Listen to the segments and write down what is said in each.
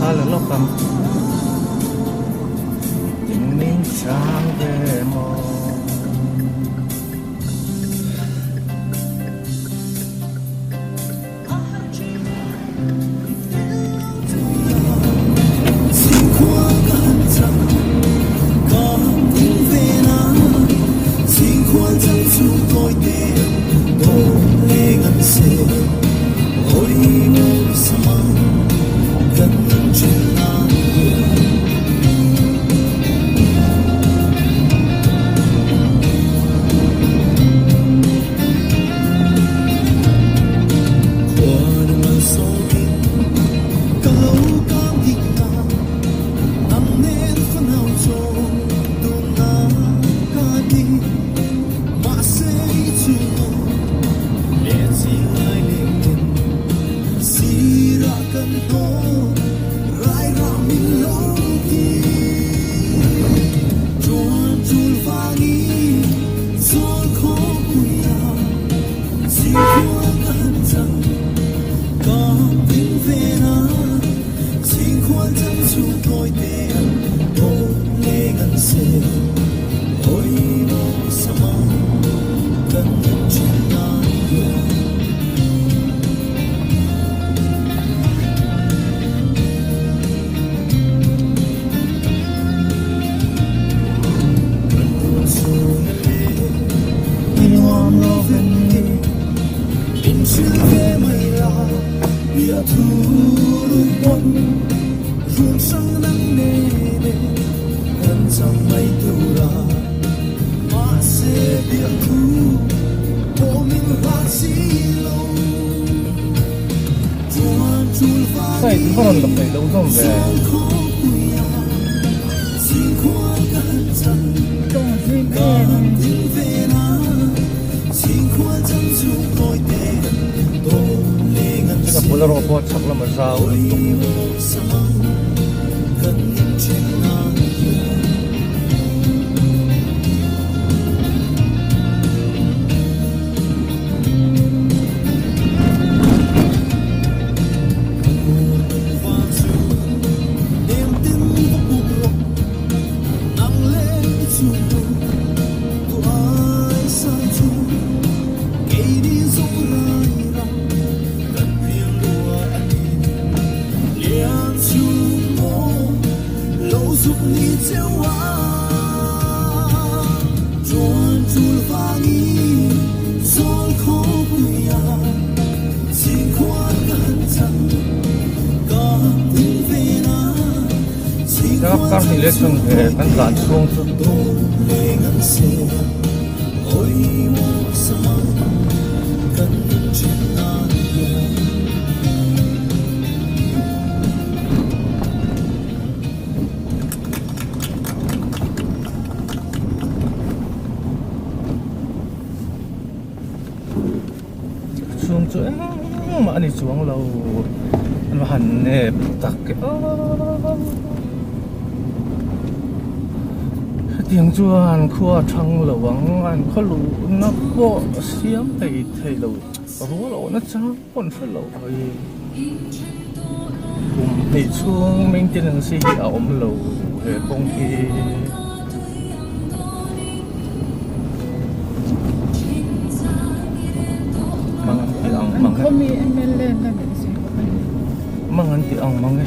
Thla la lawk ang. Eng min chang ve maw? Side va rawn la peih lo zawm ve. Ka bul erawh pawh chhak lama zau lutuk. Kar hnih leh chhung ve kan tlan chhung chu Chhung chu engmah a ni chuang lo an va han nep tak e aw hetiang chuan khua a thang lo ang an khaw luhna pawh siam thei thei lo rual awh na chang pawh an hre lo mai kum hnih chhung maintenance hi a awm lo he kawng hi. Mang an ti ang mang e. Mang an ti ang mang e.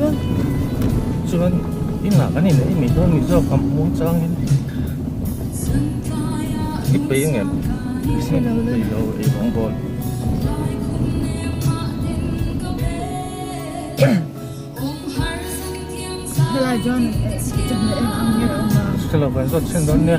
Chuan chuan inah kan inei mai dawn ni zawk ang muangchangin i peih ang em? Peih lo ei rawng bawl. Helai chuan chawhmeh eng ang nge a awm a? Hre lo kan zawt chhin dawn nia.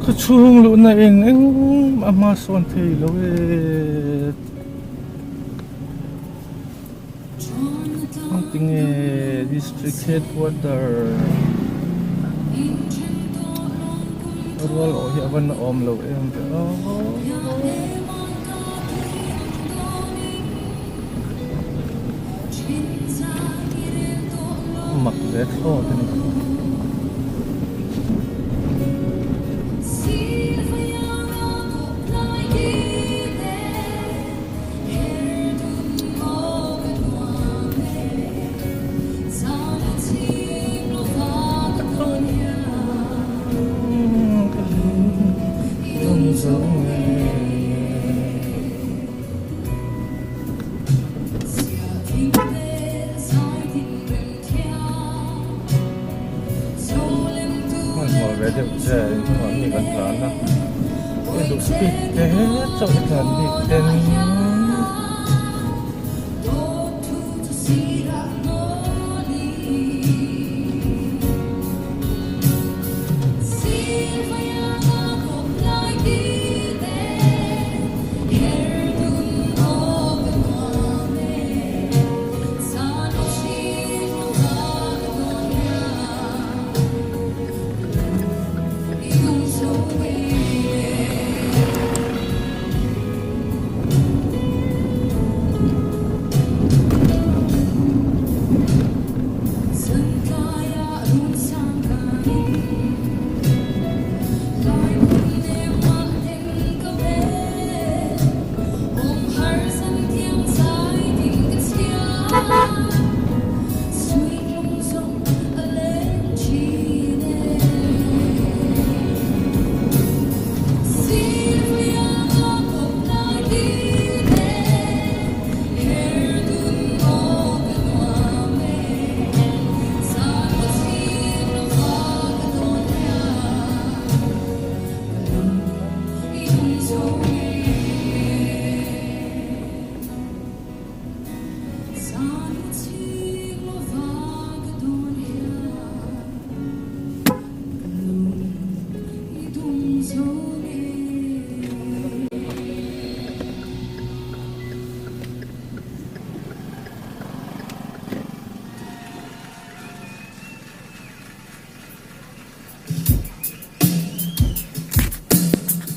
Khaw chhung luhna eng eng a hma sawn thei lo e. Tinge district headquarter rual awh hi a van awm lo em ve aw. Mak ve thlawt a ni. Hmanhmawh ve deuh che inchungah mi kan tlan a, i duh speed te chauh i tlan bik ten.